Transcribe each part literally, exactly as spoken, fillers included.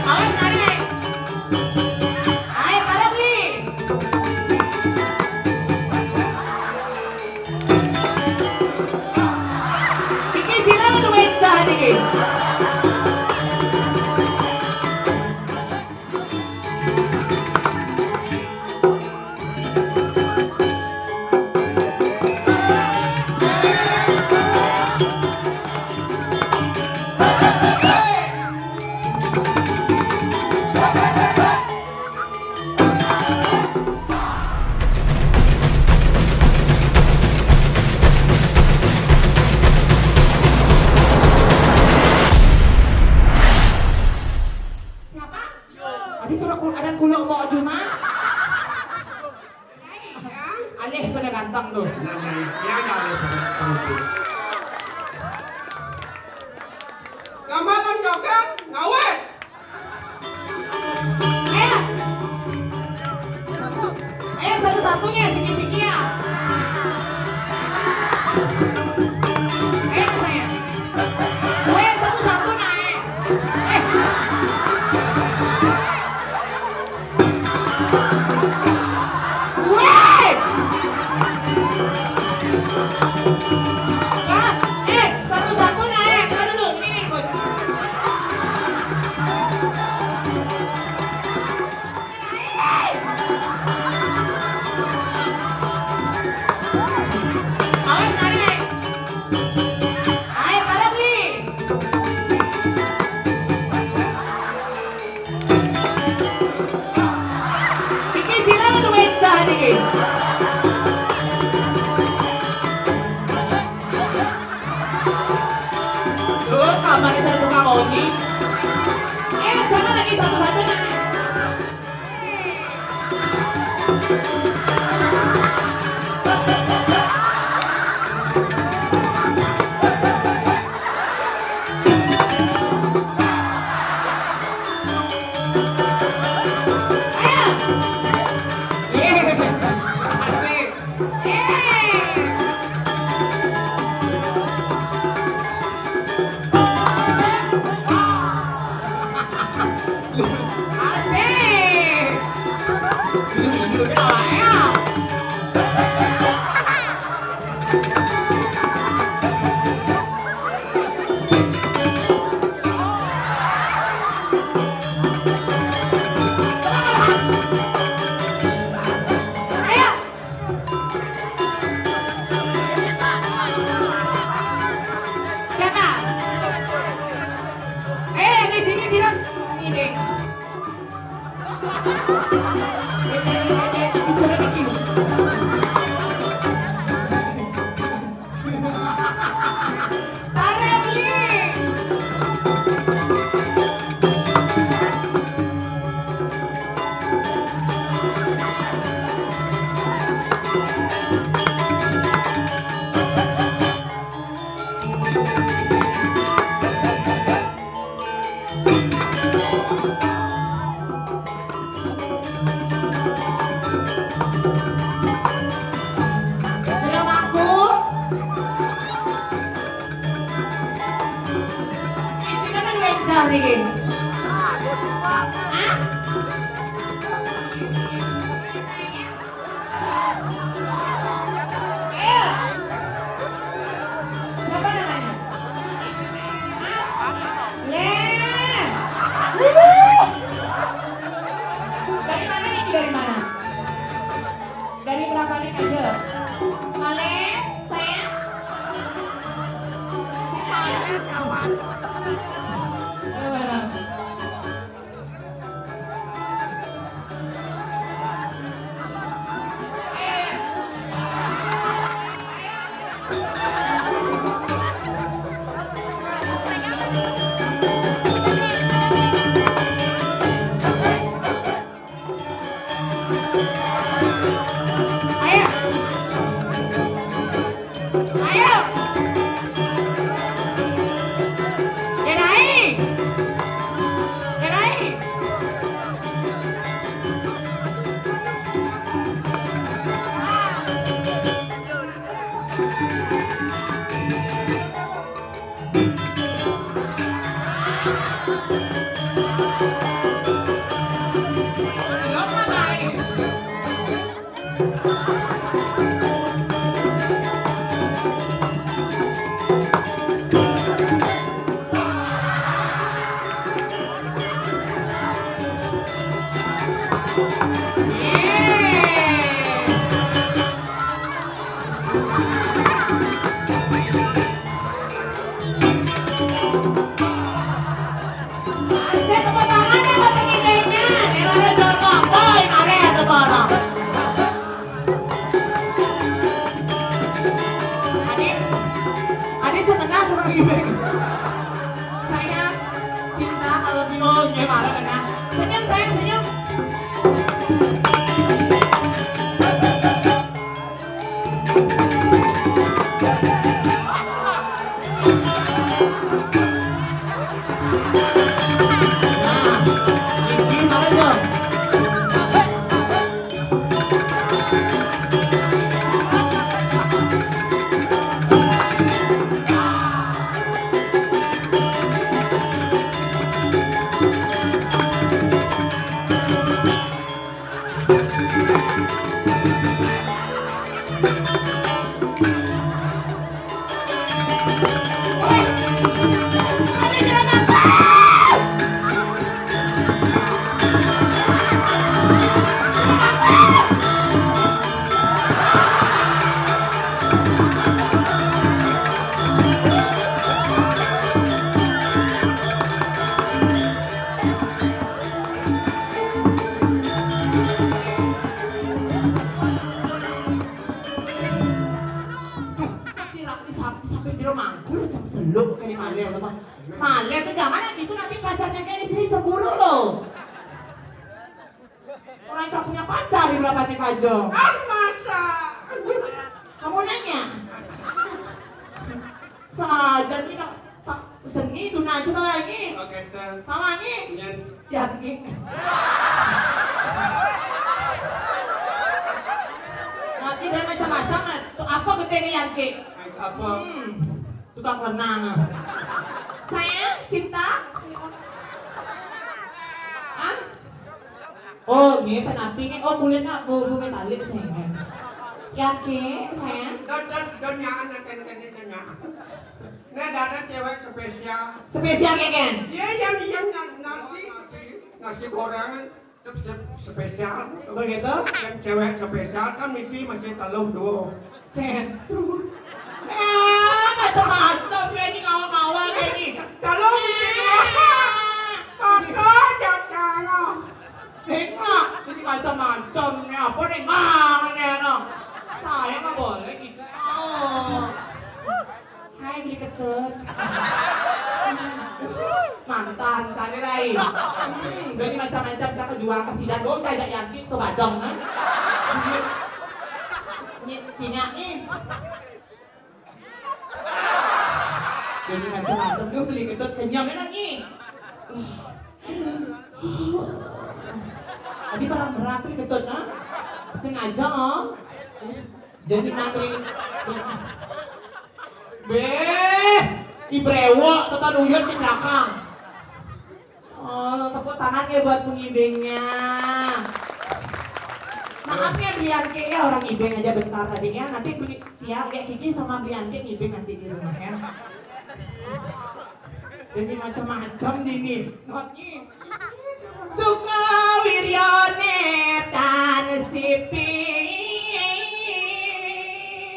Awas, tarik. Ayo, tarik, Li. Iki sira kudu wécah iki. Siapa? Ada suara kul-, ada kuluk mau Juma? Alih tuh udah ganteng tuh. Nah, nah, ya, ya, ya, ya, ya. Gambar joget, ngawet. Ayo. Ayo, satu-satunya, siki-siki ya. Ayo, saya. Gue satu-satu naik. Eh. Weh. Hah? Eh, satu-satu naik. Tar dulu, ini nih, Bos. Awas, tarik. Ayo, tarik, Li. Iki sira kudu wécah iki. Loh, kamarnya saya buka kunci. Eh, sana lagi satu-satu, nah. Ayo. Yeay. Asik. Yeay. Asik. Jujur-jujur, ketawa ya. Ayo. Siapa? Eh, di sini, sini. Ini. Tarik, Bli. Dramaku. Iki kan wécah iki. Hah? Ayo. Siapa namanya? Hah? Len. Wuh. Dari mana nih? Dari mana? Dari berapa nih aja? Len, sayang. Ayo. Ayo, mana? Ayo. Ayo. Gerai. Gerai. Asik, tepuk tangan ya buat pengibaingnya. Yang ada jodoh, boy, mari ya, tepuk tangan. Adik, adik sebentar tukang ibaing. Saya cinta kalau di, oh, iya, marah kena. Senyum, sayang, senyum. Duh, sampai ra-, sampai, sampai jero mangku lho, jam selu kene male ngono to. Male tuh jangan gitu, nanti pacarnya kayak istri cemburu loh. Orang cak punya pacar di belakangnya kajo. Ah, masa? Kamu nanya? Saja kita tak seni itu nah juga lagi. Oke, dah. Sama lagi. Nyen. Yanki. Nanti dia macam-macam, eh. Tuh apa gedenya Yanki? Apa? Hmm, tukang renang. Sayang, cinta. Hah? Oh, nggih, ten api nggih. Oh, kulitnya bu, bu metalik, sayang. Yanki, sayang. Don, don, don, nyaan, kan, kan, don, nyaan. Nah, ada cewek spesial. Spesial ya, kan? Iya, yang, yang na-, nasi, nasi, nasi goreng se-, spesial. Begitu? Yang cewek spesial kan misi masih telur dua. Sentru. Eh, macam-macam kayak ini, kawa-kawa kayak ini. Telur misi dua. Eh. Kagak, jangan. Sing lah, ini macam-macam nih. Apa nih, Bang, ini, no? Saya nggak boleh gitu. Oh. Hai, beli ketut. Mantan, cari rai. Hmm, jadi macam-macam, cakap jual ke sidan. Bocah ajak yakin ke Badung, kan? Ini, Cina nih. Jadi macam-macam, gue beli ketut kenyam, enak nih. Tadi barang berapa ketut, nah? Sengaja, oh. Jadi mantri. Beh, ibrewok, tetap uyut di belakang. Oh, tepuk tangan ya buat pengibingnya. Maaf ya, Brianke ya, orang ibing aja bentar tadi ya. Nanti beli, ya, kayak Kiki sama Brianke ngibing nanti di rumah ya. Jadi macam-macam di ini. Notnya. Suka wiryane tan sipi.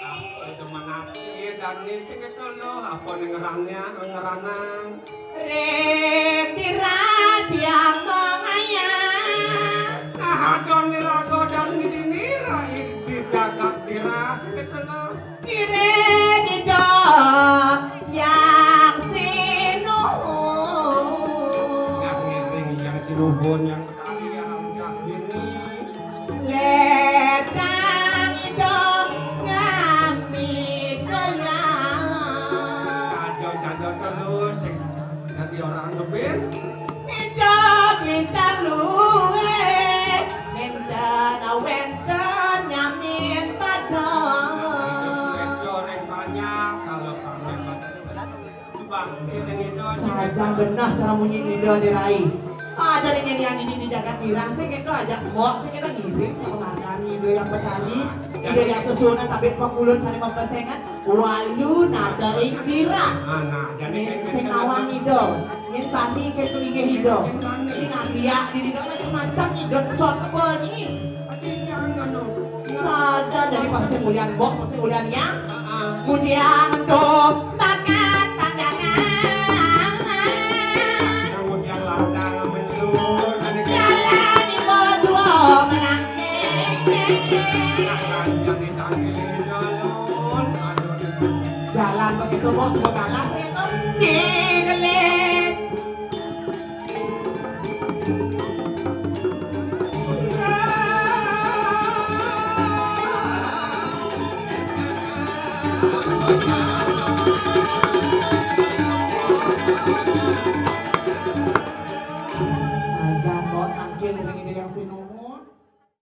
Apa teman api dan ini sing itu lo, apa ning ngerane, ngeranang. Rek diradiang mengayang. Nah, adon nirago dan ngidini rai di jagat tiras gitu lo. Piring ida yang sinuhun. Pun yang kali yang tak ini. Letang Ida ngami jaya. Jaga-jaga terus sing dadi orang tebin. Ida lintang luwe. Enten awenten nyamin padang. Goreng banyak kalau panen. Sajan beneh cara munyi Ida di rai. Ada ring nyanyian ini di jagat Tirah, sing kita ajak mbok, sing kita ngiring sama margani Ida yang petani, Ida yang sesuunan tabik pakulun sane mapesengan, walu nata ring Tirah. Nah, nah, jadi sing nawang Ida, nyen bani ke kelinggih Ida. Ini ngabiak di Ida macam-macam Ida cot kebal ni. Saja jadi pasti mulian mbok, pasti mulian yang. Kemudian untuk takat panjangan. Kemudian lantang menjur. Jalan ibu jua menangkis. Jalan begitu bos, bukan nasi itu. Di